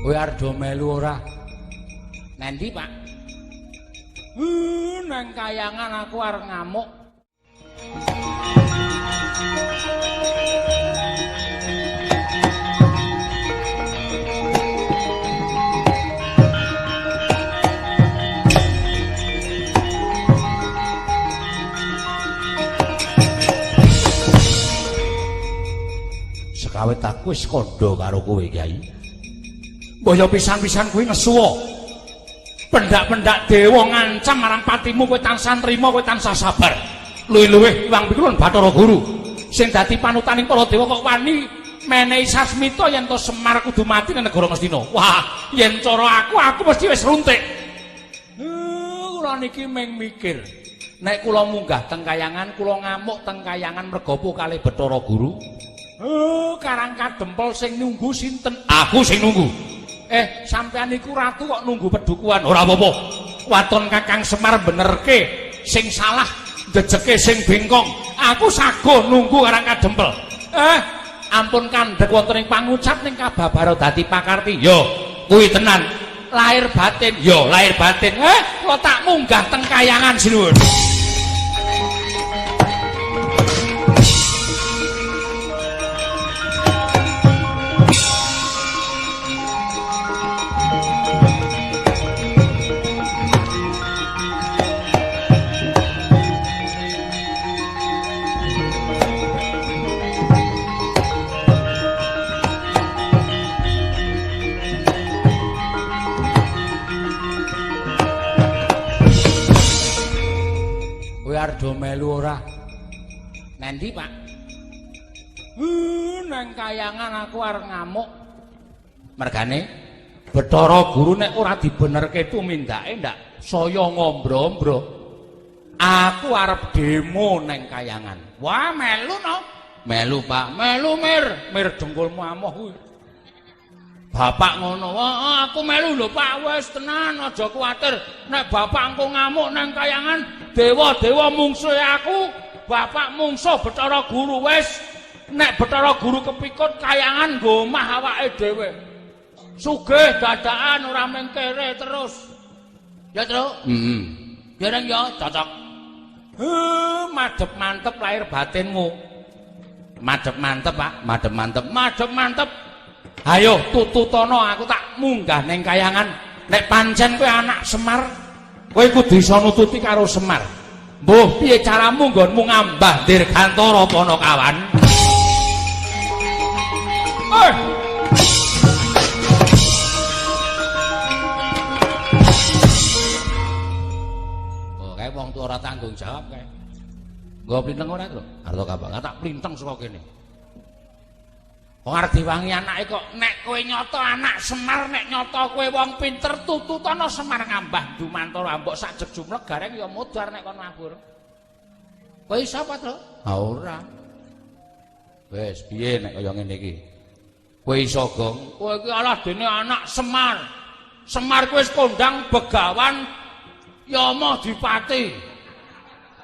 Kowe arep do melu ora? Nendi, Pak? Nang kayangan aku arep ngamuk. Sekawit aku wis kandha karo kowe, Kyai. Mbaya pisan-pisan kuwi ngesuwa. Pendak-pendak dewa ngancam marang patimu, kowe tansah nrima, kowe tansah sabar. Luwih-luwih Iwang Pikulun Bathara Guru sing dadi panutaning para dewa kok wani menehi sasmita yen to Semar kudu mati nang negara Ngastina. Wah, yen cara aku mesti wis runtik. Kula niki mung mikir, nek kula munggah teng kayangan, kula ngamuk teng kayangan mergopo kalih Bathara Guru. Karang Kadempel sing nunggu sinten? Aku sing nunggu. Sampean iku ratu kok nunggu pedukuhan. Ora apa-apa. Waton Kakang Semar benerke sing salah, jejeke sing bengkong. Aku sago nunggu Karang Kadempel. Ampun kandhek wonten ing pangucap ning kababara dadi pakarti. Yo, kuwi tenan. Lahir batin, yo lahir batin. Kula tak munggah teng kayangan sinuwun. Arep melu ora? Nendi, Pak? Nang kayangan aku arep ngamuk. Mergane Bathara Guru nek ora dibenerke tumindake ndak saya ngombro-ombro. Aku arep demo nang kayangan. Wah, melu no? Melu, Pak. Melu, Mir. Mir dengkulmu amoh kuwi. Bapak ngono, wah aku melu lho Pak, wis tenan aja kuwatir. Nek bapak engko ngamuk nang kayangan, dewa-dewa mungsuhe aku, bapak mungsuh Bathara Guru wis. Nek Bathara Guru kepikut kayangan nggo omah awake dhewe. Sugih dadakan ora mung kere terus. Ya, Truk? Heeh. Ya reng ya, cocok. Madhep mantep lahir batinmu. Madhep mantep, Pak. Madhep mantep. Madhep mantep. Ayo tututono aku tak munggah ning kayangan. Nek pancen kowe anak Semar, kowe kudu iso nututi karo Semar. Mbuh piye caramu nggonmu ngambah dirgantara Panakawan? Oh, kae wong tuwa ora tanggung jawab kae. Nggo plinteng ora lho? Arep kapan? Tak plinteng saka kene. Wong arep diwangi anake kok nek kowe nyoto anak Semar, nek nyoto kowe wong pinter tututono Semar ngambah dumantara mbok sak jeg jumlek gareng ya modar nek kon mabur. Kowe iso apa, Tru? Ha ora. Wis piye nek kaya ngene iki? Kowe iso, Gong. Kowe iki alah dene anak Semar. Semar kuwi wis kondang begawan Yama Dipati.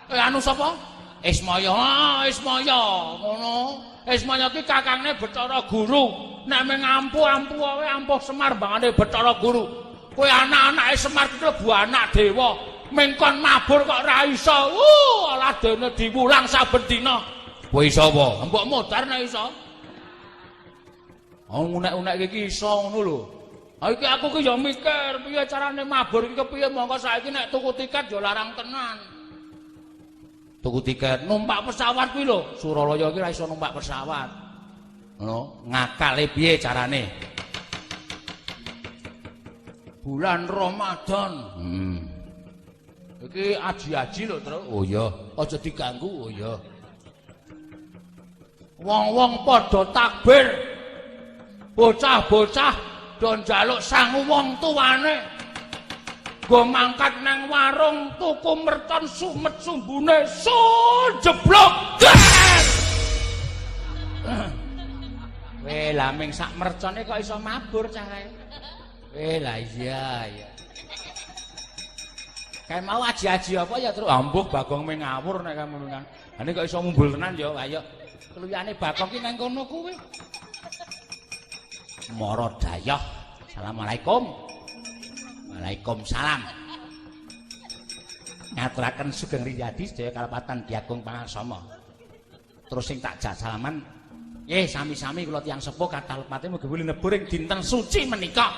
Anu sapa? Ismaya. Ah, Ismaya ngono. Ismaya ki kakangne Bathara Guru. Nek mung ampuh-ampuh wae ampuh Semar bangane Bathara Guru. Kowe anak-anake Semar ki klebu anak dewa. Mung kon mabur kok ora iso. Alah dene diwulang saben dina. Kowe iso apa? Mbok modar nek iso. Oh, unek-unek iki iso ngono lho. Ha iki aku ki ya mikir piye carane mabur iki kepiye mongko saiki nek tuku tiket ya larang tenan. Tuku tiket numpak pesawat kuwi lho, Suralaya iki ora iso numpak pesawat. Ngono, ngakale piye carane? Bulan Ramadan. Iki aji-aji lho, Truk. Oh iya, aja diganggu. Oh iya. Wong-wong padha takbir. Bocah-bocah do njaluk sangu wong tuane. Go mangkat nang warung tuku mercon sumet sumbune jeblok. Weh lah ming sak mercone kok iso mabur cah kae. Weh lah iya iya. Kae mau aji-aji apa ya Truk? Ambuh Bagong ming ngawur nek kamu kan. Ha nek kok iso mumbul tenan ya ayo. Keluyane Bagong ki nang kono kuwi. Mara dayah. Assalamualaikum. Waalaikumsalam. Ngaturaken sugeng riyadi sedaya kalepatan Diagung Pangasama. Terus sing tak jak salaman, nggih sami-sami kula tiyang sepuh kathah lepate mugi linebur ing dinten suci menika.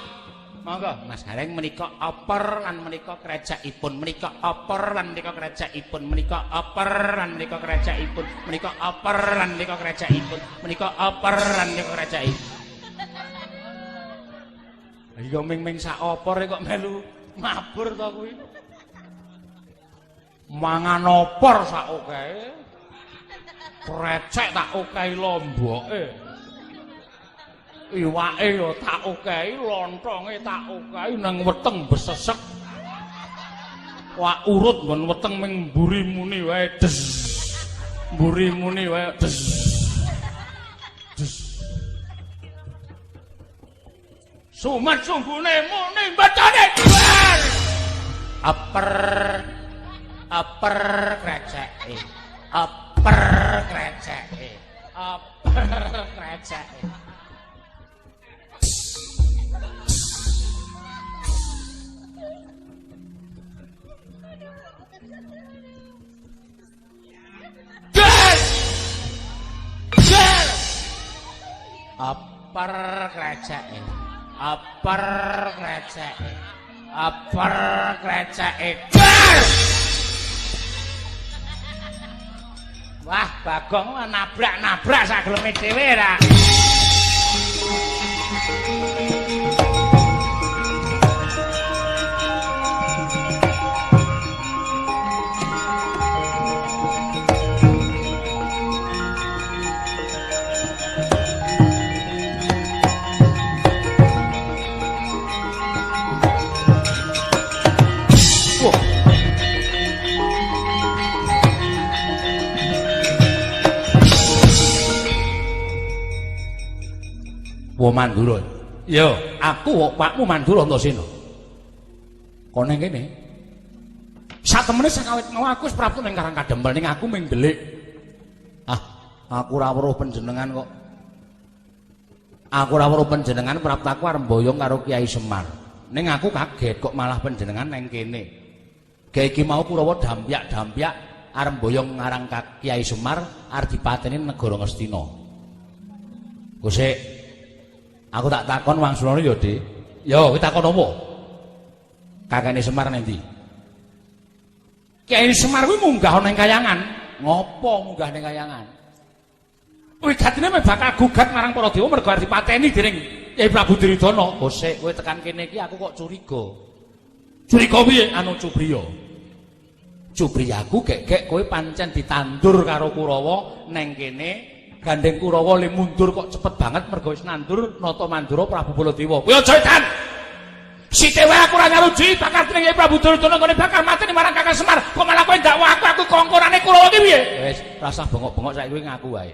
Monggo Mas Gareng menika opor lan menika krecekipun, menika opor lan menika krecekipun, menika opor lan menika krecekipun, menika opor lan menika krecekipun, menika opor lan menika krecekipun. Iki kok ming-ming sak opor kok melu mabur to kuwi. Mangan opor sak okehe. Krecek tak okehi lomboke. Iwake ya tak okehi, lontonge tak okehi nang weteng besesek. Wah urut nggon weteng ming mburi muni wae des. Mburi muni wae des. Des. Sumat sumbune muni bacane duwer. Aper aper kreceke. Aper kreceke. Aper kreceke. Aper kreceke. Aper kreceke. Aper kreceke. Wah, Bagong nabrak-nabrak sak geleme dhewe ra. Wo Mandura. Ya, aku pakmu Mandura Antasena. Kone kene. Satemene sakawit mau aku wis praptu ning Karang Kadempel ning aku ming ndelik. Ah, aku ora weruh panjenengan kok. Aku ora weruh panjenengan praptaku arep mboyong karo Kyai Semar. Ning aku kaget kok malah panjenengan neng kene. Gawe iki mau Kurawa dampyak-dampyak arep mboyong ngarang Kyai Semar arep dipateni negara Ngastina. Gusik, aku tak takon wangsulane ya, Dik. Ya, kowe takon apa? Kakene Semar nang ndi? Kyai Semar kuwi munggah ana ing kayangan. Ngopo munggah ning kayangan? Wigatine meh bakal gugat marang para dewa mergo arep dipateni dening Kyai Prabu Duryudana. Gosek, kowe tekan kene iki aku kok curiga. Curiga piye? Anu cubriya. Cubriyaku gek-gek kowe pancen ditandur karo Kurawa neng kene. Gandeng Kurawa le mundur kok cepet banget mergo wis nandur Nata Mandura Prabu Baladewa. Kowe aja edan. Sithik wae aku ora nyaruji bakal dening Kyai Prabu Duryudana ngene bakal mateni marang Kakang Semar. Kok malah kowe ndakwa aku kongkonane Kurawa ki piye? Wis, rasah bengok-bengok saiki kowe ngaku wae.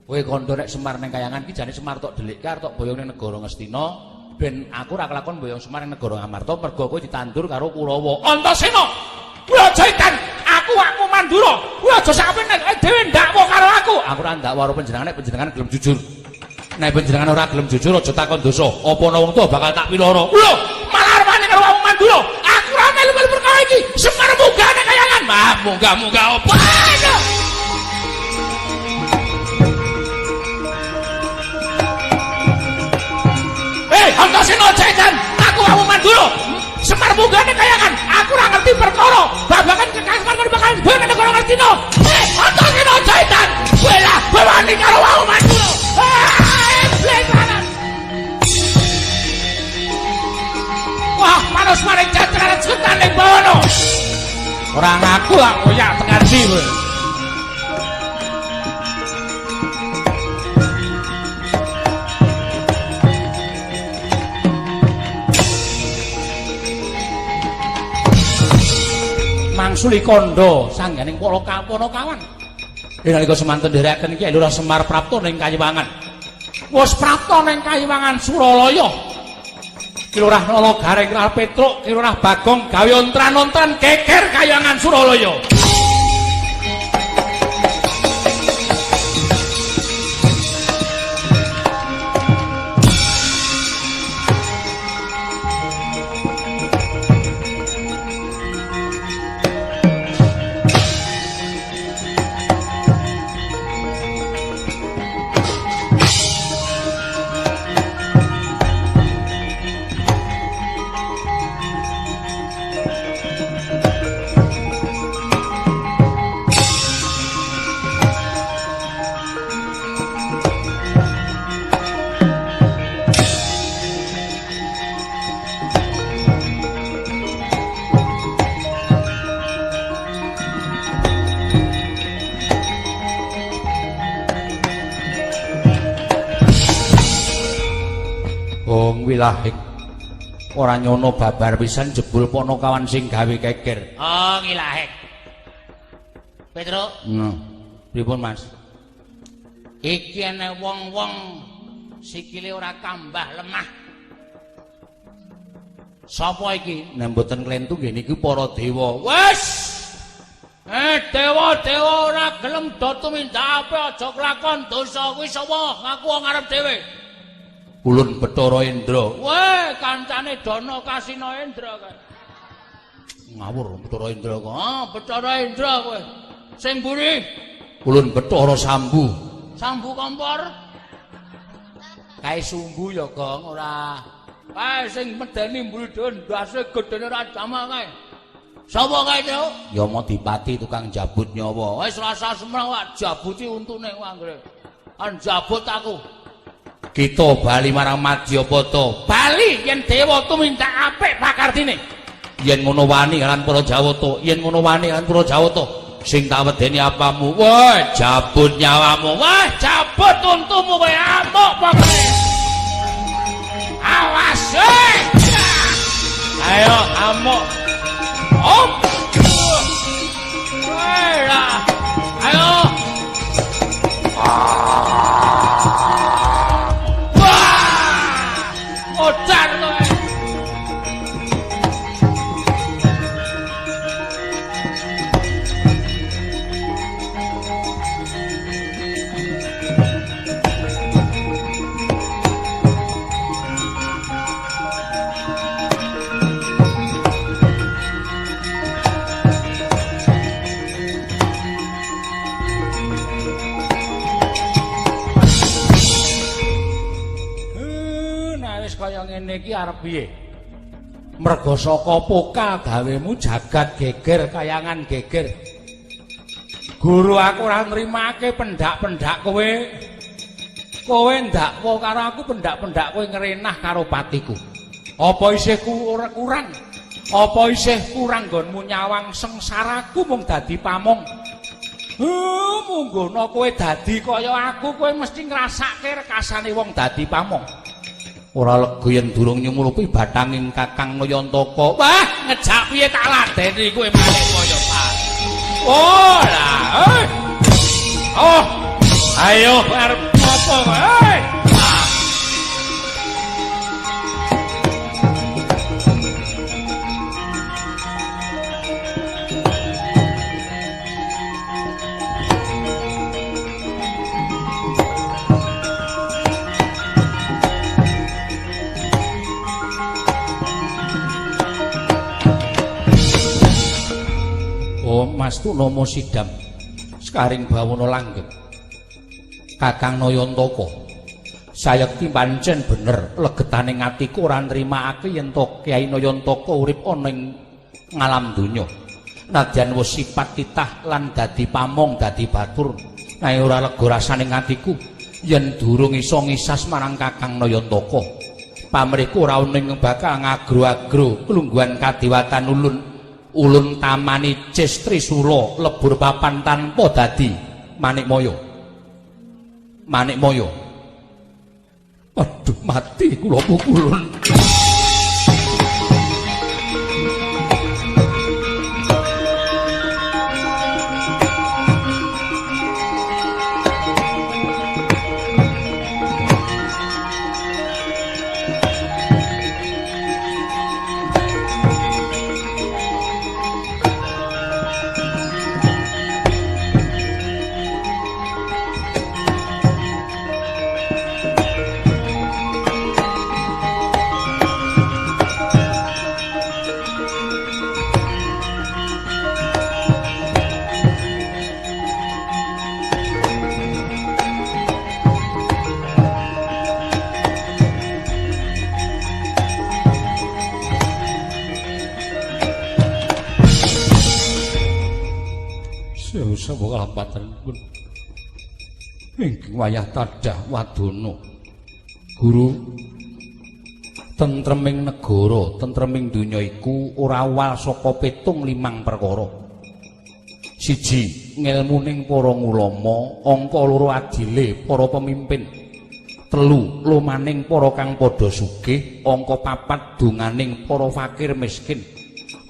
Kowe kandha nek Semar ning kayangan ki jane Semar tok dhelikke arep tok boyong ning negara Ngastina ben aku ora kelakon boyong Semar ning negara Ngamarta mergo kowe ditandur karo Kurawa. Antasena. Kowe aja edan. Aku Mandura. Kowe aja sampe nek dhewe ndakwa karo aku. Aku ora ndakwa karo panjenengan nek panjenengan gelem jujur. Nek panjenengan ora gelem jujur aja takon dosa. Apa ana wong tuwa bakal tak piloro. Lho, malah arep wani karo wong Mandura. Aku ora melu-melu perkara iki. Semar munggah nek kayangan. Mah, munggah-munggah apa? Aduh. Hei, Antasena Jaitan, aku wong Mandura. Semar munggah nek kayangan. Aku ora ngerti perkara. Babagan Kakang Semar kon bakal ben nek ora ngerti no. Hei, Antasena Jaitan. Kowe lah kowe wani karo wong Mandura. Wah, manus maring jajaran setan ning bawono. Ora ngaku lak koyak tekan ndi kowe. Mangsuli kandha sangganing para kawan. Nalika semanten nderekaken iki Lurah Semar prapta ning Kayiwangan. Wis prapta ning Kayiwangan Suralaya. Ki Lurah Nala Gareng Lurah Petruk, Ki Lurah Bagong gawe ontran-ontran geger Kayiwangan Suralaya. Wilahing. Ora nyono babar pisan jebul ponokawan sing gawe geger. Oh, ngilahing. Petruk. Nah, pripun Mas? Iki ana wong-wong sikile ora kambah lemah. Sapa iki? Nek mboten klentu nggih niku para dewa. Wes. Dewa-dewa ora gelem do tumindak apik aja kelakon dosa kuwi sapa? Ngaku wong arep dhewe. Ulun Bathara Indra. Weh, kancane Dana Kasina Indra kae. Ngawur Bathara Indra kok. Ah, Bathara Indra kowe. Sing mburi? Ulun Bathara Sambu. Sambu kompor. Kae sumbu ya, Gong, ora. Kae sing medeni mburi dhewe ndase gedene ra jamak kae. Sapa kae, Truk? Yamadipati tukang jabut nyawa. Wis rasa semrang wak jabuti untune ku anggere. An jabut aku. Kita bali marang Madyapada. Bali yen dewa tumindak apik pakartine. Yen ngono wani lan para Jawata, yen ngono wani lan para Jawata, sing tak wedeni apamu? Wah, jabut nyawamu. Wah, jabut untumu kowe amuk pokoke. Awas. Ayo amuk. Om. Ayo. Wah! Odar kowe. Ngene iki arep piye? Merga saka pokal gawemu jagat geger kayangan geger. Guru aku ora nrimake pendak-pendak kowe. Kowe ndakwa karo aku pendak-pendak kowe ngrenah karo patiku. Apa isih kurang? Apa isih kurang nggonmu nyawang sengsaraku mung dadi pamong? Munggono kowe dadi kaya aku, kowe mesti ngrasake rekasane wong dadi pamong. Ora lega yen durung nyumurupi bathanging Kakang Nayantaka. Wah, ngejak piye tak ladeni kowe malih kaya pak. Oh lah. Oh. Ayo arep apa kowe? Mas Tunomo Sidam sekaring bawana langgeng Kakang Nayantaka sayekti pancen bener legetane atiku ora nrimakake yen to Kyai Nayantaka urip ana ing ngalam donya nadyan wis sipat titah lan dadi pamong dadi batur nae ora lega rasane atiku yen durung iso ngisas marang Kakang Nayantaka pamrihku ora ana ing bakal ngagro-agro klungguhan kadiwatan ulun ulun tamani cis trisula lebur papan tanpa dadi manikmaya. Manikmaya. Aduh mati kula pukulun. Kalampatanipun ingkang wayah tadah wadana guru tentreming negara tentreming donya iku ora awal saka 7 5 perkara. Siji, ngelmuning para ulama, angka 2 adile para pemimpin, 3 3 lomaning para kang padha sugih, angka 4 donganing para fakir miskin,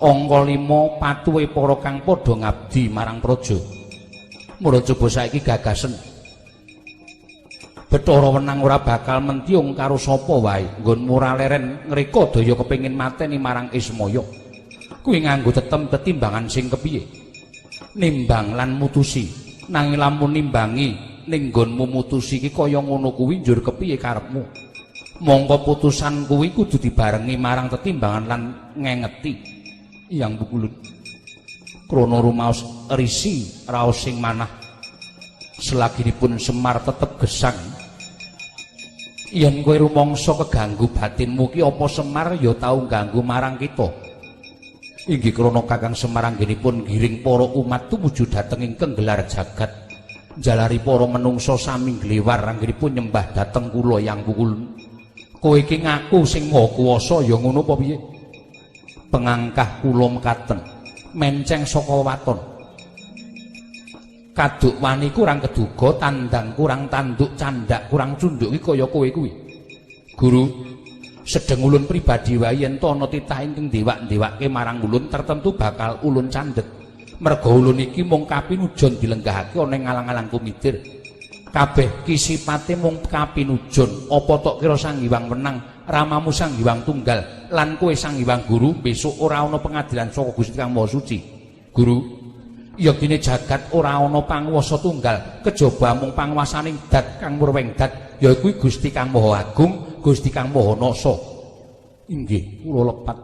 angka 5 patuhe para kang padha ngabdi marang praja. Mula coba saiki gagasen. Bathara Wenang ora bakal mentiung karo sapa wae, nggonmu ora leren ngreka daya kepengin mateni marang Ismaya. Kuwi nganggo tetem tetimbangan sing kepiye? Nimbang lan mutusi. Nanging lamun nimbangi ning nggonmu mutusi iki kaya ngono kuwi njur kepiye karepmu? Mongko putusan kuwi kudu dibarengi marang tetimbangan lan ngengeti. Yang bukulun. Krana rumaos risi raos sing manah. Selaginipun Semar tetep gesang. Yen kowe rumangsa keganggu batinmu ki apa Semar ya tau ganggu marang kita? Inggih krana Kakang Semar anggenipun ngiring para umat tumuju dhateng ingkang gelar jagat. Jalari para menungsa sami nglewar anggenipun nyembah dhateng kula Yang Pukulun. Kowe iki ngaku sing maha kuwasa ya ngono apa piye? Pengangkah kula mekaten, menceng saka waton. Kaduk wani kurang keduga, tandang kurang tanduk, candak kurang cunduk iki kaya kowe kuwi. Guru, sedeng ulun pribadi wae yen to ana titah ingkang dewak-dewake marang ulun tertentu bakal ulun candhet. Merga ulun iki mung kapinujon dilenggahake ana ing alang-alang kumitir. Kabeh ki sipate mung kapinujon. Apa tok kira Sang Hyang Wenang, ramamu Sang Hyang Tunggal lan kowe Sang Hyang Guru besok ora ana pengadilan saka Gusti Kang Maha Suci. Guru, yektine jagat ora ana panguwasa tunggal kejaba mung panguwasaning dat kang murweng dat ya kuwi Gusti Kang Maha Agung, Gusti Kang Maha Nasa. Inggih, kula lepat.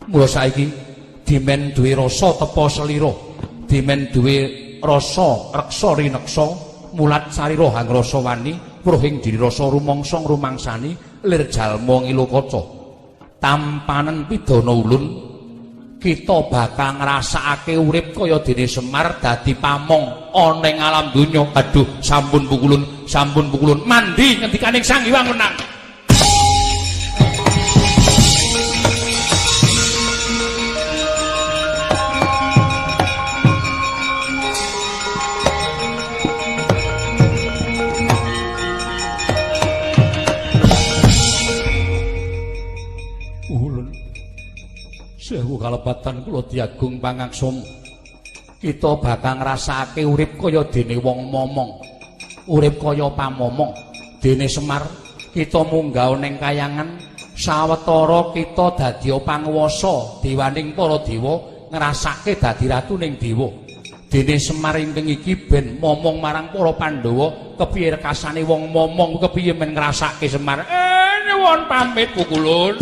Mula saiki dimen duwe rasa tepa selira, dimen duwe rasa reksa rineksa, mulat sarira hangrasa wani, weruhing diri rasa rumangsa ngrumangsani lir jalma ngilokaca. Tampanen pidana ulun, kita bakal ngrasakake urip kaya dene Semar dadi pamong ana ing alam donya. Aduh, sampun pukulun, sampun pukulun. Mandi ngendikaning Sang Hyang Wenang. Sewu kalepatan kula diagung pangaksama. Kita bakal ngrasakake urip kaya dene wong momong. Urip kaya pamomong. Dene Semar, kita munggah ning kayangan sawetara kita dadi panguwasa dewaning para dewa ngrasake dadi ratu ning dewa. Dene Semar ingkang iki ben momong marang para Pandhawa kepiye rekasane wong momong kepiye men ngrasake Semar. Nyuwun pamit pukulun.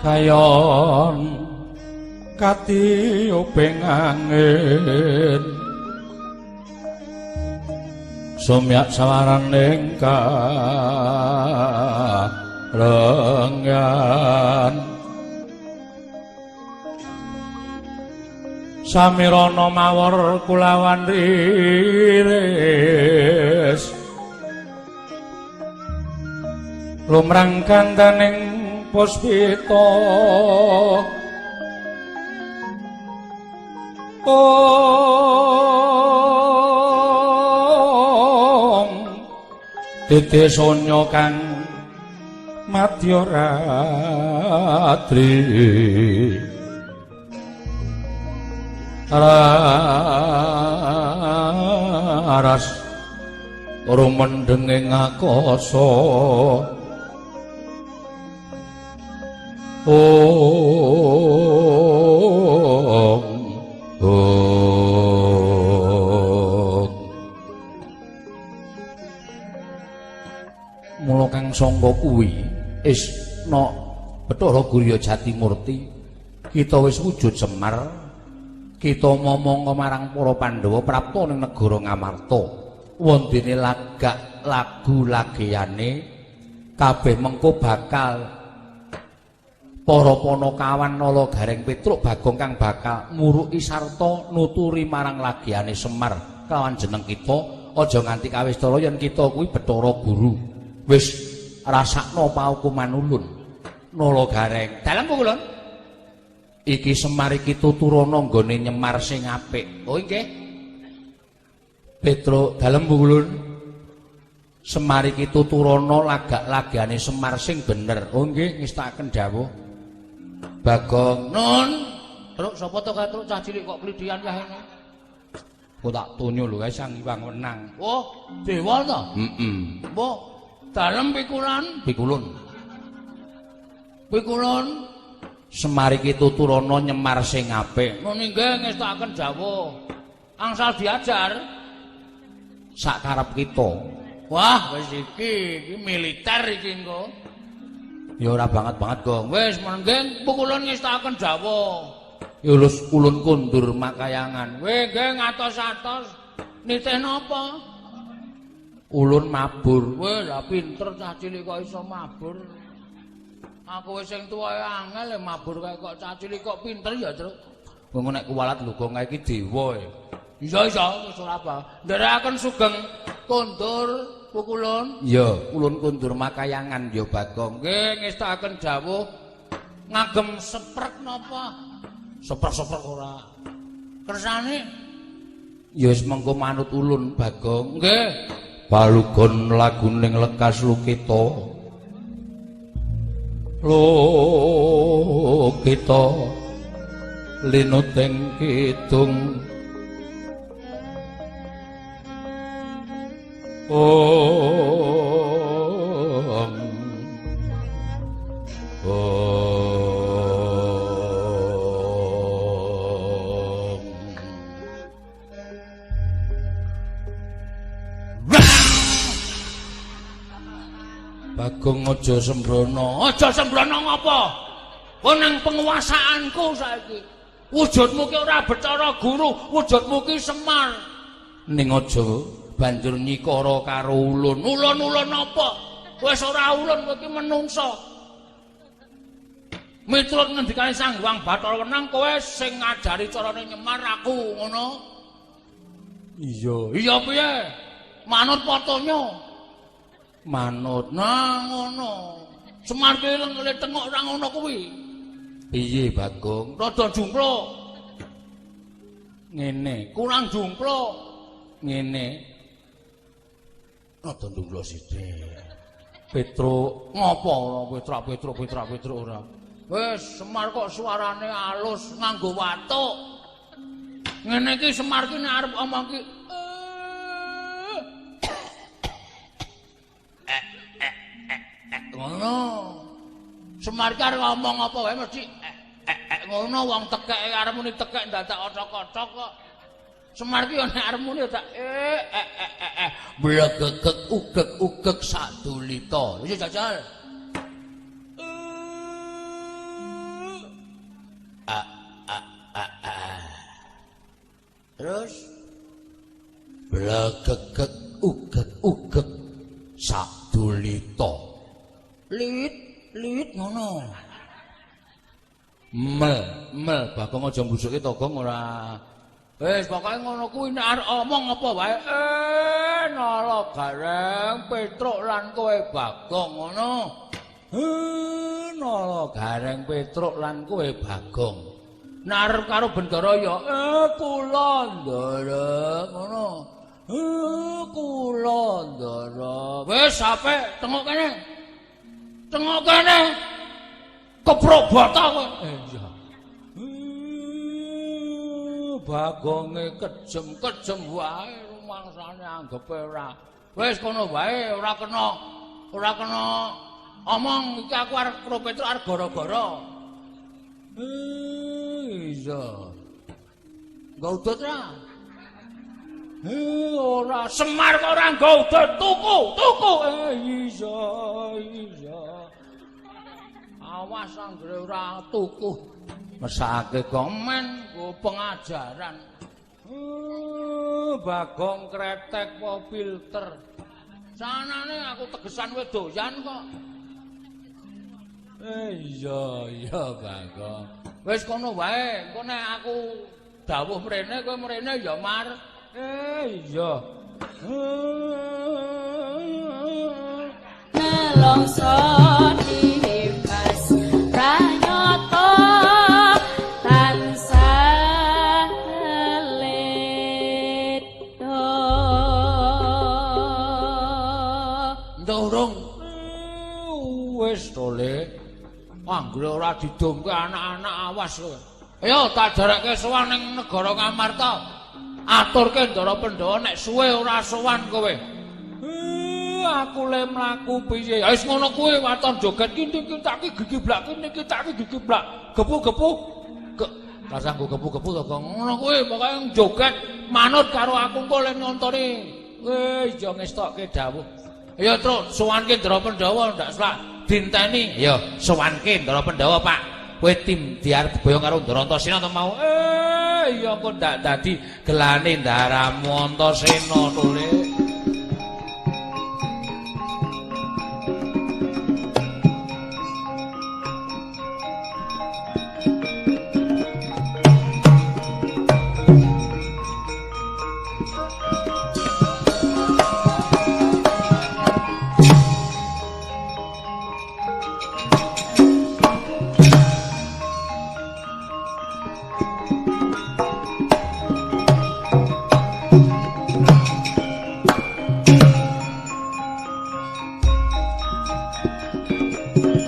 Kayon katiuping angin sumyak sawaraning karengyan samirana mawar kulawan riris lumrang kandaning puspita ong titi sonya kang madya ratri. Raras rumendheng ing akasa. Ong ong. Mula kang sangka kuwi is no Bathara Guru ya Jatimurti, kita wis wujud Semar, kita momong marang para Pandhawa prapta ning negara Ngamarta. Wondene lagak lagu lageyane kabeh mengko bakal para panakawan Nala Gareng Petruk Bagong kang bakal muruki sarta nuturi marang lageyane Semar kelawan jeneng kita. Aja nganti kawistara yen kita kuwi Bathara Guru. Wis rasakno paukuman ulun. Nala Gareng, dalem kula. Iki Semar iki tuturana nggone nyemar sing apik. Oh nggih. Petruk, dalem ulun. Semar iki tuturana lagak-lagane Semar sing bener. Oh nggih, ngestakaken dawuh. Bagong, nun. Truk sapa to kae truk cah cilik kok klithian kae ngene. Kok tak tonyo lho kae Sang Hyang Wenang. Oh, dewa to? Heeh. Mbok dalem pikulan? Pikulun. Pikulun. Semar iki tuturana nyemar sing apik. Nun inggih ngestakaken dawuh. Angsal diajar sak karep kita. Wah, wis iki, iki militer iki engko. Ya ora banget-banget, Gong. Wis menggeng pukulun ngestakaken dawuh. Ya lus ulun kondur makayangan. Kowe nggih ngatos-atos nitih napa? Ulun mabur. Kowe lah pinter cah cilik kok iso mabur. Aku wis sing tuwa angel mabur kae kok cah cilik kok pinter ya, Truk. Wong nek kuwalat lho Gong kae iki dewa. Iya iya wis ora apa. Nderekaken sugeng kondur pukulun. Iya, ulun kondur makayangan ya Bagong. Nggih ngestakaken dawuh ngagem seprek napa? Seprek-seprek ora. Kersane ya wis mengko manut ulun Bagong. Nggih. Balugon laguning lekas lukita. Lukita linuteng kidung. Om Om. Bagong aja sembrono. Aja sembrono ngopo? Kowe nang penguasaanku saiki. Wujudmu ki ora Bathara Guru, wujudmu ki Semar. Ning aja banjur nyikara karo ulun. Ulun-ulun apa? Wis ora ulun, kowe ki menungsa. Miturut ngendikane Sang Hyang Bathara Wenang, kowe sing ngajari carane nyemar aku, ngono. Iya. Iya piye? Manut potonyo. Manut. Nah ngono. Semar ki lengele tengok ora ngono kuwi. Piye Bagong? Rada jumpluk. Ngene, kurang jumpluk. Ngene. Rada jumpluk sithik. Petruk ngopo ora Petruk Petruk Petruk Petruk ora. Wis Semar kok suarane alus nganggo watuk. Ngene iki Semar ki nek arep omong ki ngono. Semar ki arep ngomong apa wae mesti ngono wong tekeke arep muni tekek dadak ocok-ocok kok. Semar ki nek arep muni tak blegegeg ugeg-ugeg sadulita. Wis jajal. A a a a. Terus blegegeg ugeg-ugeg sadulita. Lit lit ngono. Mel mel Bagong aja mbrusuke to Gong ora. Wis pokoke ngono kuwi nek arep omong apa wae Nala Gareng Petruk lan kowe Bagong ngono. Nala Gareng Petruk lan kowe Bagong. Nek arep karo Bendara ya kula ndara ngono. Kula ndara. Wis apik tengok kene. Tengok kene. Keprok bata kowe. Iya. Bagonge kejem-kejem wae rumangsane anggepe ora. Wis kono wae ora kena omong iki aku arep karo Petruk arep gara-gara. Iya. Nggo udut ra? Ora Semar kok ora nggo udut tuku, tuku. Iya, iya. Awas anggere ora tuku. Mesake gomen nggo pengajaran. Bagong kretek apa filter. Sanane aku tegesan kowe doyan kok. Iya, iya Bagong. Wis kono wae, engko nek aku dawuh mrene kowe mrene ya Mar. Iya. Nelongso nibas pranyata tansah ledha. Ndurung wis to, Le. Anggere ora didumke anak-anak awas kowe. Ayo tak jarekke sowan ning negara Ngamarta. Aturke Ndara Pandhawa nek suwe ora sowan kowe. Aku le mlaku piye? Ya wis ngono kuwi waton joget kinting tak ki gigi blak kinting tak ki gigi blak. Gepu-gepu. Rasah nggo gepu-gepu to, Gong. Ngono kuwi pokoke joget manut karo aku engko le nontoni. Iya ngestokke dawuh. Ayo Truk, sowanke Ndara Pandhawa ndak selak dinteni. Ya, sowanke Ndara Pandhawa, Pak. Kowe tim diarep boyong karo Ndara Antasena to mau. Iya kok ndak dadi gelane ndaramu Antasena to, Le.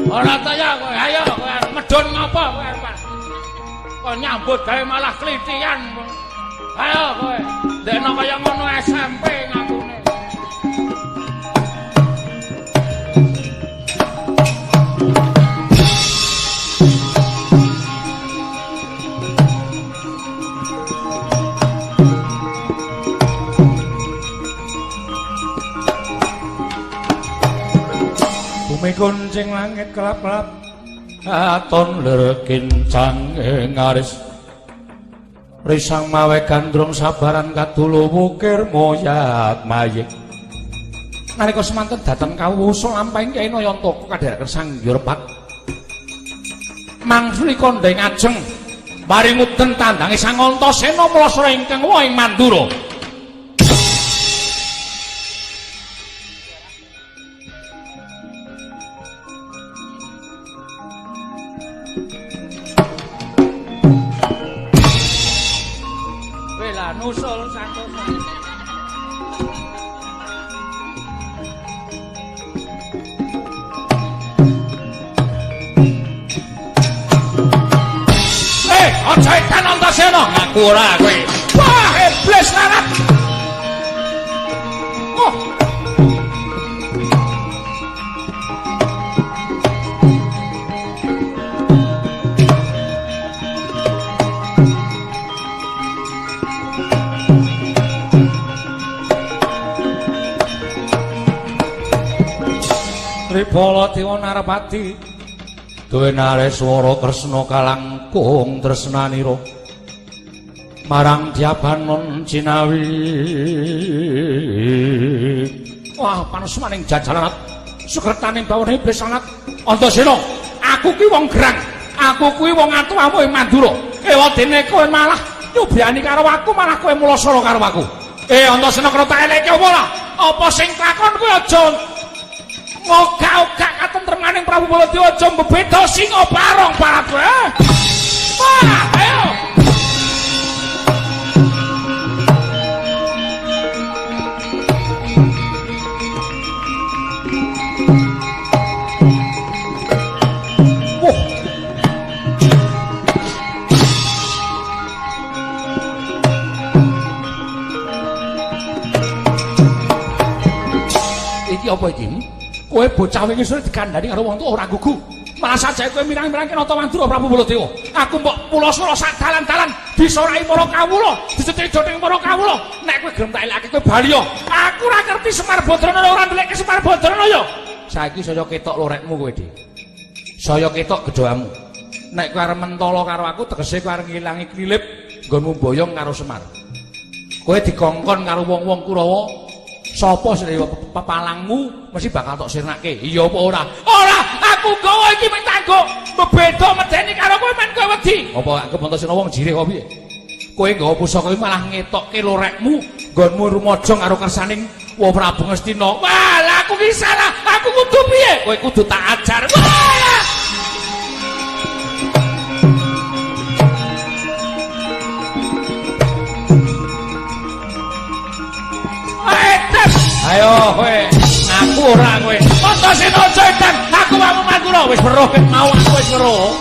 Ora ta ya kowe, ayo kowe arep medhun ngapa kowe arep. Kok nyambut gawe malah klithian. Ayo kowe, ndekno kaya ngono SMP ngakune. Bumi kuncing langit kelap-kelap aton lir kincang ing aris risang mawe gandrung sabaran kadulu wukir moyat mayik nalika semanten dhateng kawusul lampahing Kyai Nayantaka kadherekaken Sang Yurpat mangsuli kondheng ajeng paringuden tandange Sang Antasena mlasara ingkang wa ing Mandura. Nusul santosa. Aja edan Antasena ngaku ora kowe. Wah, iblis larat. Oh. Tripala Dewa Narpati duwe nareswara Kresna kalangkung tresnanira marang Dyabanon Cinawi. Wah, panusmaning jajalan sukertaning bawone iblis sangat Antasena. Aku ki wong gerang, aku kuwi wong atuwamu ing Mandura. Ewadene kowe malah nyubyani karo aku, malah kowe mulasara karo aku. Antasena kena tak eleke apa lah? Apa sing takon kowe aja ngogak-ogak katentremaning Prabu Baladewa aja mbebeda singa barong barat kowe. Wah, ayo. Wuh. Iki apa iki? Kowe bocah wingi sore dikandhani karo wong tuwa ora gugu. Malah sajake kowe mirang-mirangke Nata Mandura Prabu Baladewa. Aku mbok pulosura sak dalan-dalan disorai para kawula, dicecek jothing para kawula. Nek kowe gelem tak elake kowe bali ya. Aku ora ngerti Semar Badrana ora ndeleke Semar Badrana ya. Saiki saya ketok lorekmu kowe, Dik. Saya ketok gedhoamu. Nek kowe arep mentolo karo aku tegese kowe arep ngilangi klilip nggonmu boyong karo Semar. Kowe dikongkon karo wong-wong Kurawa, sapa sing pepalangmu mesti bakal tok sirnake. Iya apa ora? Ora, aku gawa iki mung tanggo. Bebeda medeni karo kowe men kowe wedi. Apa aku Antasena wong jirih apa piye? Kowe nggawa pusaka iki malah ngetokke lorekmu nggonmu rumaja karo kersaning Wa Prabu Ngastina. Wah, lah aku ki salah. Aku kudu piye? Kowe kudu tak ajar. Wah! Ayo kowe, ngaku ora kowe. Antasena aja edan, aku wamu Mandura wis weruh ket mau aku wis weruh.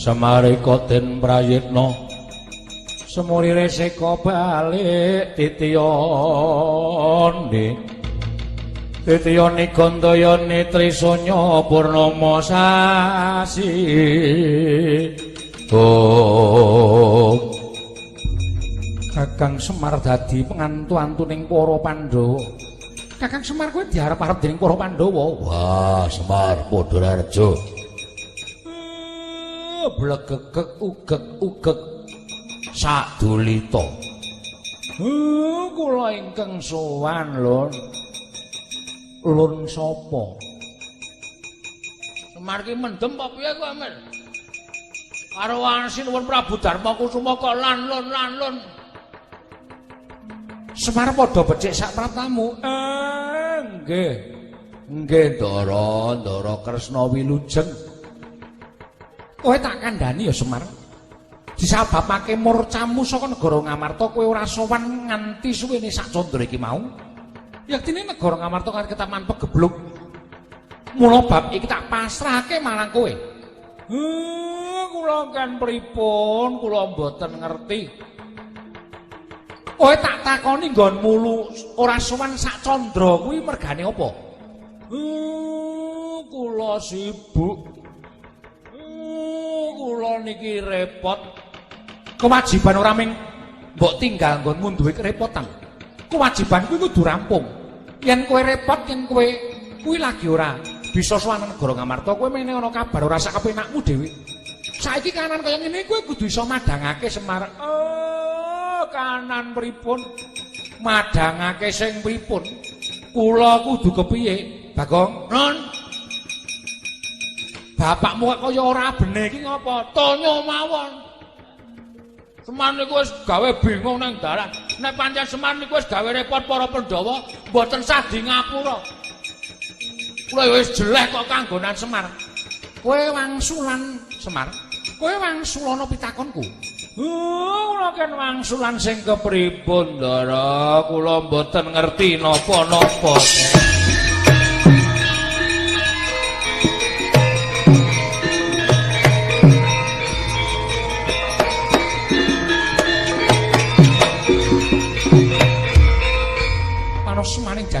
Samarika den prayitna semurire seka balik titiyane titiyane gandayane trisanya purnama sasi. Oh, Kakang Semar dadi pengantu-antuning para Pandhawa. Kakang Semar kowe diarep-arep dening para Pandhawa. Wah, Semar padha raja. Blegegeg ugeg-ugeg sadulita. Kula ingkang sowan, Lur. Lun sapa? Semar ki mendem apa piye kowe, Mir? Karo sinuwun Prabu Darma Kusuma kok lan lun lan lun. Semar padha becik sak praptamu. Nggih. Nggih, Ndara, Ndara Kresna wilujeng. Kowe tak kandhani ya Semar. Disababake murcamu saka negara Ngamarta kowe ora sowan nganti suwene sak candra iki mau. Yektine negara Ngamarta kan ketaman pegebluk. Mula bab iki tak pasrahke marang kowe. Kula kan pripun, kula mboten ngerti. Kowe tak takoni nggonmu ora sowan sak candra kuwi mergane apa? Kula sibuk. Kula niki repot. Kewajiban ora ming mbok tinggal nggonmu duwe kerepotan. Kewajiban kuwi kudu rampung. Yen kowe repot, yen kowe kuwi lagi ora bisa sowan negara Ngamarta, kowe mene ana kabar ora sak kepenakmu dhewe. Saiki kanan kaya ngene kowe kudu iso madhangake Semar. Oh, kanan pripun? Madhangake sing pripun? Kula kudu kepiye? Bagong, Non. Bapakmu kok kaya ora bene iki ngapa? Tonya mawon. Semar niku wis gawe bingung nang dalan. Nek pancen Semar niku wis gawe repot para Pandhawa, mboten sah di ngapura. Kula wis jeleh kok kanggonan Semar. Kowe wangsulan Semar. Kowe wangsulana pitakonku. Kula kan wangsulan sing kepripun, Ndara? Kula mboten ngerti napa-napa.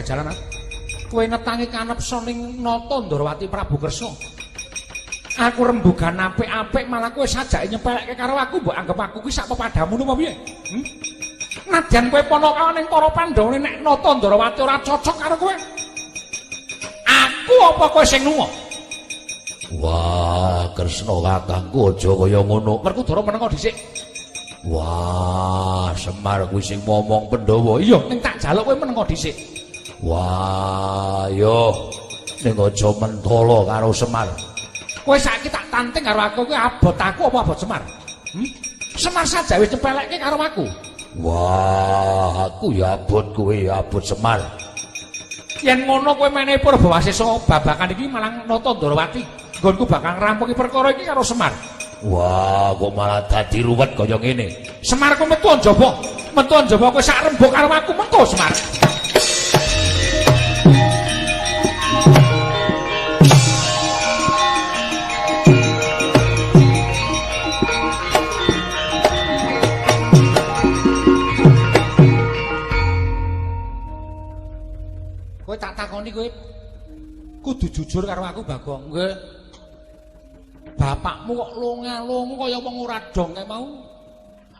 jajalan. Kowe netangi kanepsa ning Nata Ndorowati Prabu Kresna. Aku rembugan apik-apik malah kowe sajake nyepelekke karo aku, mbok anggap aku kuwi sak pepadamu napa piye? Nadyan kowe ponokawan ning para Pandhawa nek Nata Ndorowati ora cocok karo kowe. Aku apa kowe sing lunga? Wah, Kresna kakangku aja kaya ngono. Werkudara menengo dhisik. Wah, Semar kuwi sing momong Pandhawa. Iya, ning tak jaluk kowe menengo dhisik. Wah, yo ning aja mentolo karo Semar. Kowe saiki tak tanting karo aku, kowe abot aku apa abot Semar? Semar saja wis nyepelekke karo aku. Wah, aku ya abot kowe ya abot Semar. Yen ngono kowe menehi Purbawasesa babagan iki marang Nata Ndorowati. Nggonku bakal ngrampungi perkara iki karo Semar. Wah, kok malah dadi ruwet kaya ngene. Semar ku metu njaba. Metu njaba kowe sak rembug karo aku mengko Semar. Kowe tak takoni kowe kudu jujur karo aku Bagong. Nggih. Bapakmu kok lunga-lungu kaya wong ora dong kae mau.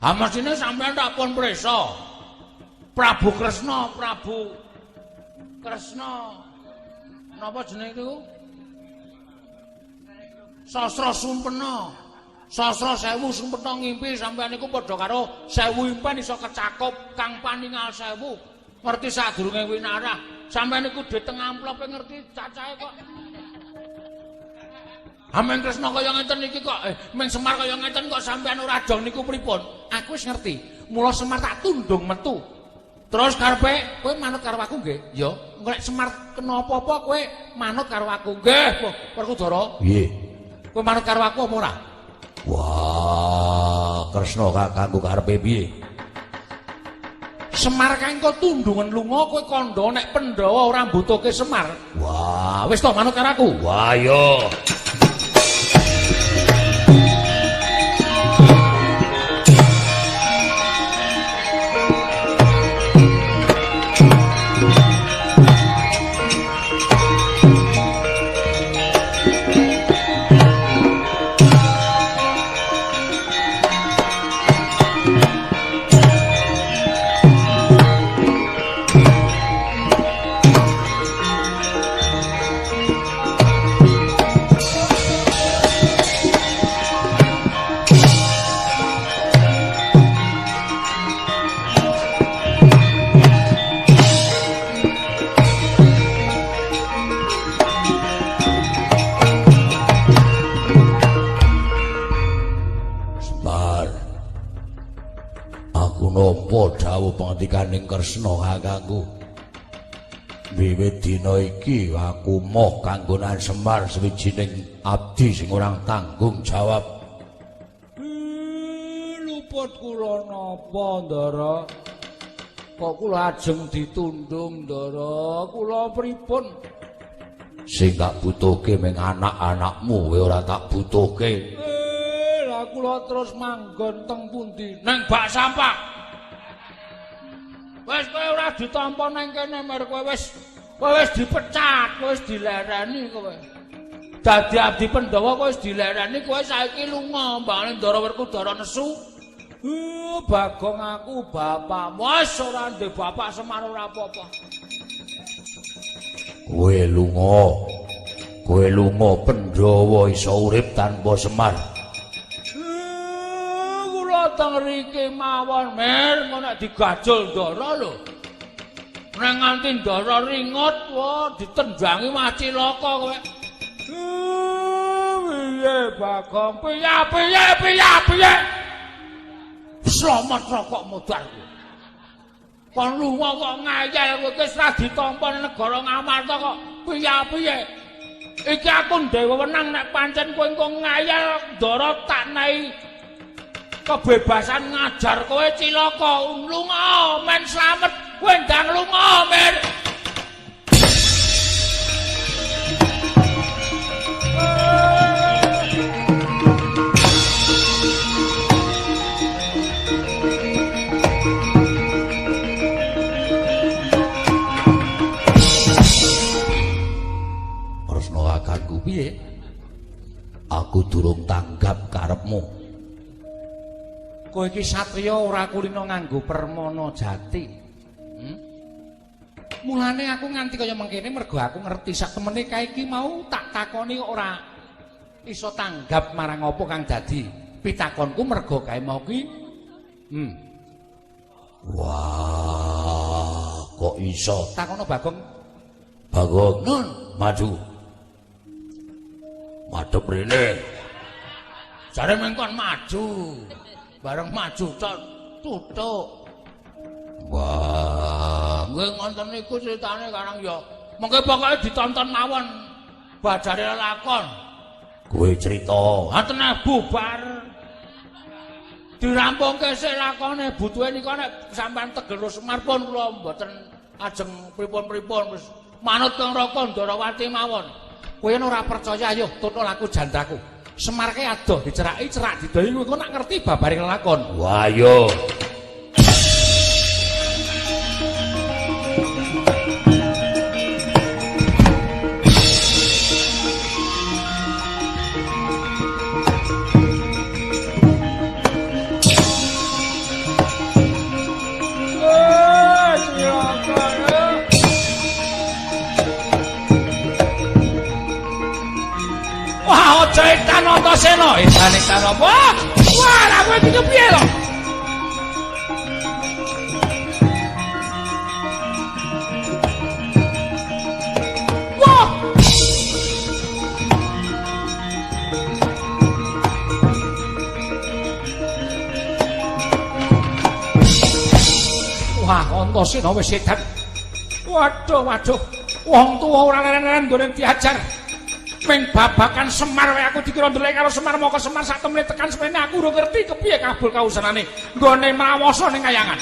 Ha mesthine sampeyan tak pun prisa. Prabu Kresna, Prabu Kresna. Napa jenenge iku? Sastra Sumpena. Sastra sewu sumpena ngimpi sampeyan iku padha karo sewu impen iso kecakup kang paningal sewu. Ngerti sadurunge winarah. Sampeyan iku dhe teng amplope ngerti cacahe kok. Ameng Kresna kaya ngeten iki kok, meng Semar kaya ngeten kok sampeyan ora dong niku pripun? Aku wis ngerti. Mula Semar tak tundung metu. Terus karepe kowe manut karo aku nggih? Ya, engko nek Semar kena apa-apa kowe manut karo aku. Nggih, Werkudara. Nggih. Kowe manut karo aku apa ora? Wah, Kresna kakangku karepe piye? Semar kae engko tundungan lunga kowe kandha nek Pandhawa ora mbutuhke Semar. Wah, wis to manut karo aku. Wah, yo. Dawuh pangandikaning Kresna kakangku. Wiwit dina iki aku moh kanggonan Semar sawijining abdi sing ora tanggung jawab. Luput kula napa, Ndara? Kok kula ajeng ditundung, Ndara? Kula pripun? Sing tak butuhke mung anak-anakmu kowe ora tak butuhke. Lah kula terus manggon teng pundi? Nang bak sampah. Wis kowe ora ditampa nang kene mer kowe wis dipecat, kowe wis dilereni kowe. Dadi abdi Pandhawa kowe wis dilereni, kowe saiki lunga mbangane Ndara Werkudara nesu. Bagong aku bapakmu wis ora ndek bapak Semar ora apa-apa. Kowe lunga. Kowe lunga Pandhawa iso urip tanpa Semar. Kula teng riki mawon mer engko nek digajul Ndara lho. Nek nganti Ndara ringut, wah ditendangi mah cilaka kowe. Piye Bagong? Piye piye piye piye? Slamet rokok modar kowe. Kon lunga kok ngayal kowe wis ra ditampa negara Ngamarta kok piye piye. Iki aku ndek wewenang nek pancen kowe engko ngayal Ndara tak nei kebebasan ngajar kowe cilaka. Lunga men slamet kowe ndang lunga men. Ganggu piye? Aku durung tanggap karepmu. Kowe iki satriya ora kulino nganggo permana jati. Mulane aku nganti kaya mengkene mergo aku ngerti sak temene kae iki mau tak takoni ora iso tanggap marang apa kang dadi pitakonku mergo kae mau ki. Wah, kok iso? Takono Bagong. Bagong, nun, maju. Madhep rene. Jare mengkon maju. Bareng maju tok tutuk. Wah, nggih ngonten niku critane karang ya. Mengke pokoke ditonton mawon bajare lakon. Kowe crita. Ha teneh bubar. Dirampungke sik lakone butuhe nika nek sampean tegel Semar pun kula mboten ajeng pripun-pripun wis manut kang Raka Ndarawati mawon. Kowe yen ora percaya ayo tutut laku jandaku. Semar ke adoh diceraki cerak didohi kowe nak ngerti babaring lakon. Wah yo. Wah, aja edan Antasena. Edan-edan apa? Wah, lha kowe iki piye to? Wah! Wah, Antasena wis edan. Waduh, waduh. Wong tuwa ora leren-leren nggone diajar. Ming babakan Semar wae aku dikira ndelek karo Semar moko Semar sak temene tekan semene aku urung ngerti kepiye kabul kausanane nggone mrawasa ning kayangan.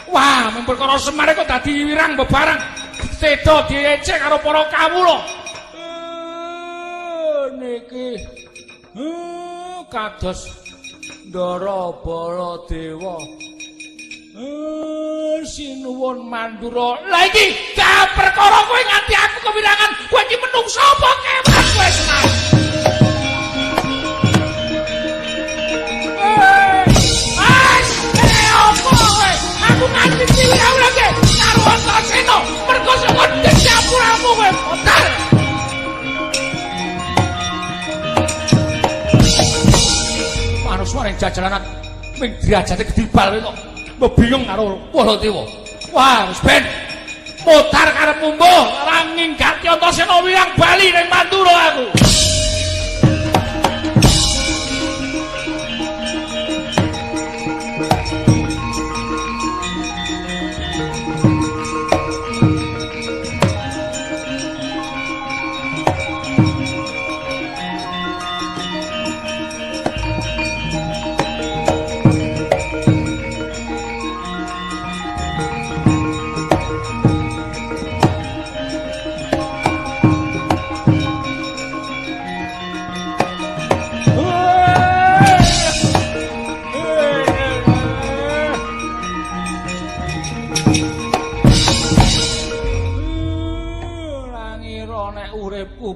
Wah, mung perkara Semar kok dadi wirang bebareng seda diecek karo para kawula. Niki kados Ndara Baladewa. Sinuwun Mandura. Lah iki gak perkara kowe nganti aku kewirangan. Kowe iki menungso apa kewan kowe Semar? As, apa kowe? Aku nganti diwirang-wirangke karo Antasena. Mergo saka dapuramu kowe botar. Manuswa ning jajalanan ming derajate gedibal kowe kok. Mbok bingung karo Baladewa. Wah, wis ben. Mutar karepmu mbuh, ora nginggati Antasena wirang bali ning Mandura aku.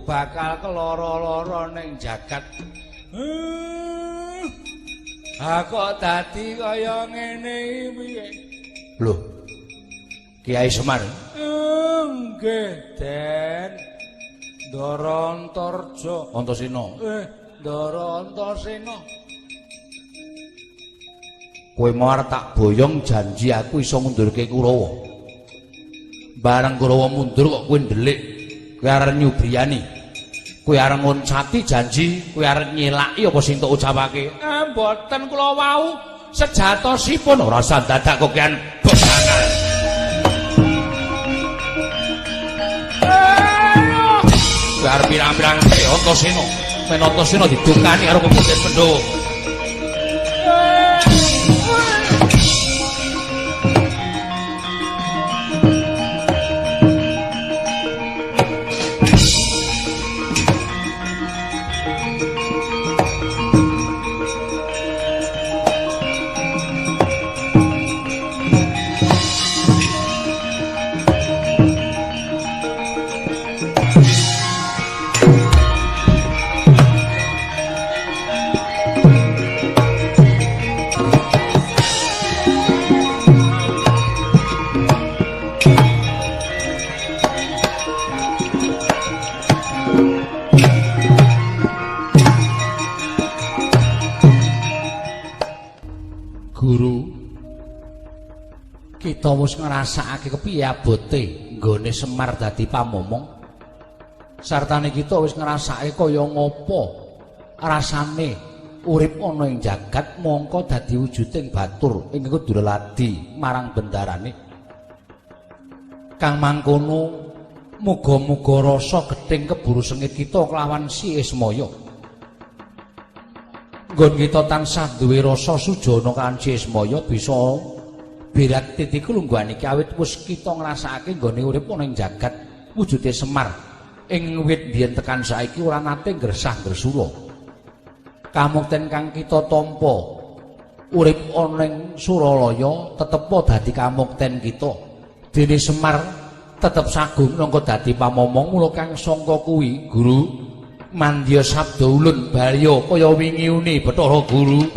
Bakal keloro-loro ning jagat. Ha kok dadi kaya ngene iki piye? Lho. Kiai Semar. Nggih, Den. Ndara Antarja. Antasena. Ndara Antasena. Kowe mau arep tak boyong janji aku iso ngundurke Kurawa. Bareng Kurawa mundur kok kowe ndelik. Kowe arep nyubriyani. Kowe arep ngoncati janji, kowe arep nyelaki apa sing tok ucapake? Mboten kula wau sejatosipun ora usah dadak kokean bebangan. Kowe arep pirang-pirang Antasena, men Antasena didukani karo putih Pandhawa. Guru, kita wis ngrasakake kepiye abote nggone Semar dadi pamomong. Sartane kita wis ngrasakake kaya ngopo rasane urip ana ing jagat mongko dadi wujuding batur ing kudurladi marang bendarane. Kang mangkono muga-muga rasa gething keburu sengit kita kelawan Si Ismaya. Nggon kita tansah duwe rasa sujana kalawan Si Ismaya bisa berat titiku lungguhan iki awit wis kita ngrasakake nggone urip ana ing jagat wujude Semar ing wit biyen tekan saiki ora nate gresah-gresula. Kamukten kang kita tampa urip ana ing Suralaya tetepa dadi kamukten kita. Dene Semar tetep sagung nangka dadi pamomong mula kang sangka kuwi Guru mandya sabda ulun balya kaya wingi uni Bathara Guru.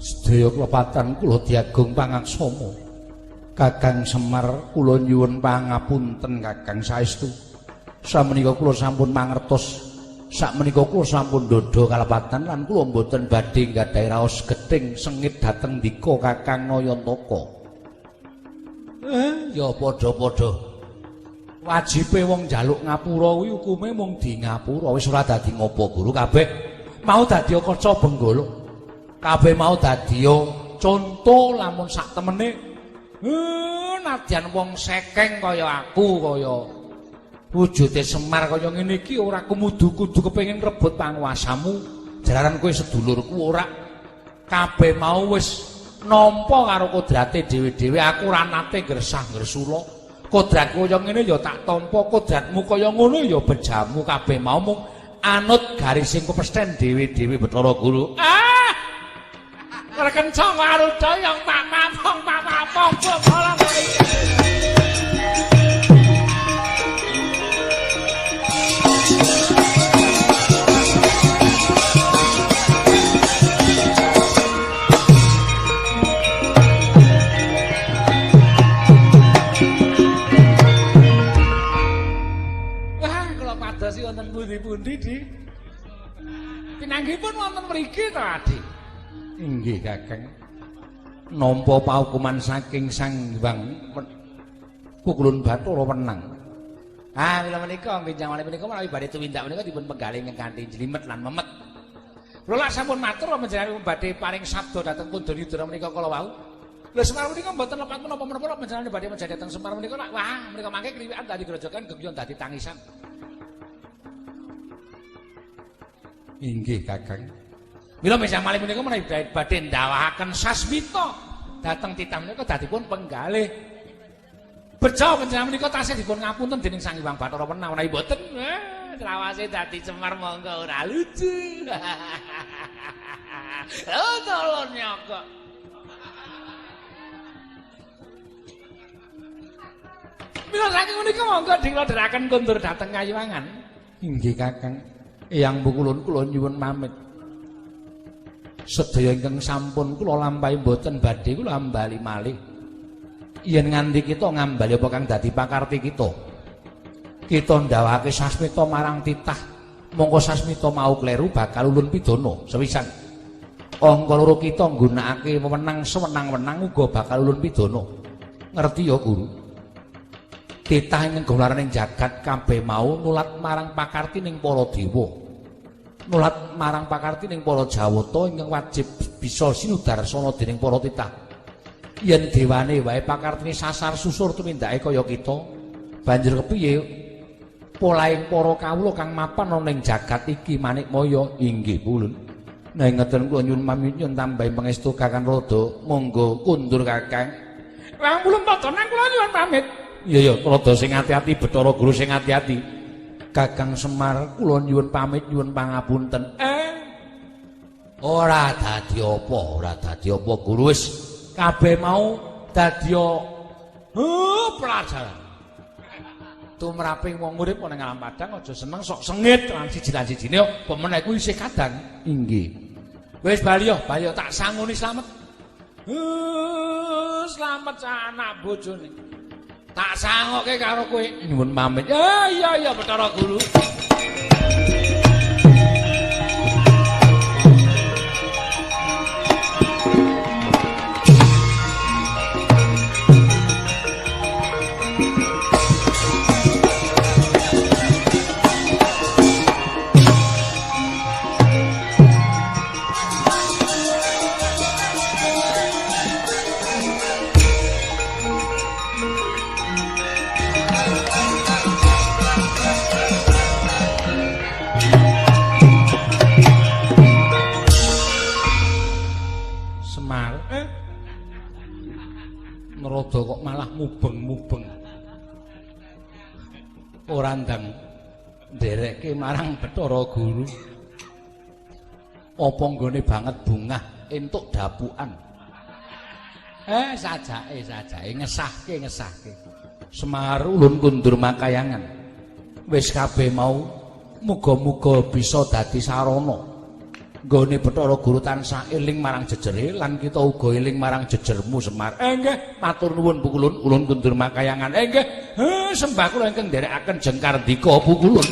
Sedaya klepatan kula diagung pangaksama. Kakang Semar kula nyuwun pangapunten Kakang saestu. Samenika kula sampun mangertos, sakmenika kula sampun ndhodha kalepatan lan kula mboten badhe nggadahi raos gething sengit dhateng ndika Kakang Nayantaka. Ya padha-padha. Wajibe wong njaluk ngapura kuwi hukume mung di ngapura, wis ora dadi ngopo Guru kabeh mau dadi kaca benggala. Kabeh mau dadi conto lamun sak temene nadyan wong sekeng kaya aku kaya wujude Semar kaya ngene iki ora kumudu kudu kepengin rebut panguwasamu jalaran kowe sedulurku ora. Kabeh mau wis nampa karo kodrate dhewe-dhewe, aku ora nate gresah-gresula. Kodratku kaya ngene ya tak tampa, kodratmu kaya ngono ya bejamu. Kabeh mau mung anut garising kepesthen dhewe-dhewe Bathara Guru. Rekencong aruda yang pak papong pak papong bola. Wah, kula padosi wonten pundi-pundi, Di. Pinanggihipun wonten mriki to, Adi? Inggih Kakang. Nampa paukuman saking Sang Hyang Pukulun Bathara Wenang. Ah, mila menika benjang malih menika menawi badhe tumindak menika dipun penggalih ingkang kanthi jlimet lan memet. Kula lak sampun matur panjenengan badhe paring sabda dhateng Kundalidara menika kala wau. Lha Semar menika mboten lepat menapa-menapa panjenengan badhe menjadi dhateng Semar menika lak wah menika mangke kriwikan dadi grojogan geguyon dadi tangisan. Inggih Kakang. Mila benjang malih menika menawi badhe ndawahaken sasmita dhateng titah menika dadipun penggalih. Bejo panjenengan menika tasih dipun ngapunten dening Sang Hyang Bathara Wenang menawi mboten. Lawase dadi Semar monggo ora lucu. Oh tolon nyokok. Mila saking menika monggo dikula dherekaken kondur dhateng Kayuwangan. Inggih Kakang. Eyang Pukulun kula nyuwun pamit. Sedaya ingkang sampun kula lampahi mboten badhe kula ambali malih. Yen nganti kita ngambali apa kang dadi pakarti kita. Kita ndawahake sasmita marang titah, mongko sasmita mau kleru bakal ulun pidana sepisan. Angka loro kita nggunakake wewenang sewenang-wenang uga bakal ulun pidana. Ngerti ya Guru? Titah ingkang gumlaran ing jagat kabeh mau nulat marang pakarti ning para dewa. Nulat marang pakarti ning para Jawata ingkang wajib bisa sinudarsana dening para titah. Yen dewane wae pakartine sasar susur tumindake kaya kita, banjur kepiye polahing para kawula kang mapan ana ing jagat iki manikmaya? Inggih pulun. Nah ngeten kula nyuwun pamit nyuwun tambahi pangestu Kakang Rada, monggo kundur Kakang. Lah pulun padha nang kula nyuwun pamit. Iya ya, rada sing ati-ati Bathara Guru sing ati-ati. Kakang Semar kula nyuwun pamit nyuwun pangapunten. Ora dadi apa, ora dadi apa Guru wis kabeh mau dadi pelajaran. Tumraping wong urip ana ing alam padang aja seneng sok sengit lan siji lan sijine apa meneh kuwi isih kadang. Inggih. Wis bali yo, bali tak sangoni slamet. Slamet anak bojone. Tak sangokke karo kowe. Nyuwun pamit. Ya iya iya Bathara Guru. Naroda kok malah mubeng-mubeng. Ora ndang nderekke marang Bathara Guru. Apa nggone banget bungah entuk dapukan. Sajake sajake ngesahke ngesahke. Semar ulun kundur makayangan. Wis kabeh mau muga-muga bisa dadi sarana. Nggone Bathara Guru tansah eling marang jejere lan kita uga eling marang jejermu Semar. Nggih, matur nuwun Pukulun, ulun kundur makayangan. Nggih, sembah kula ingkang nderekaken jengkar ndika Pukulun.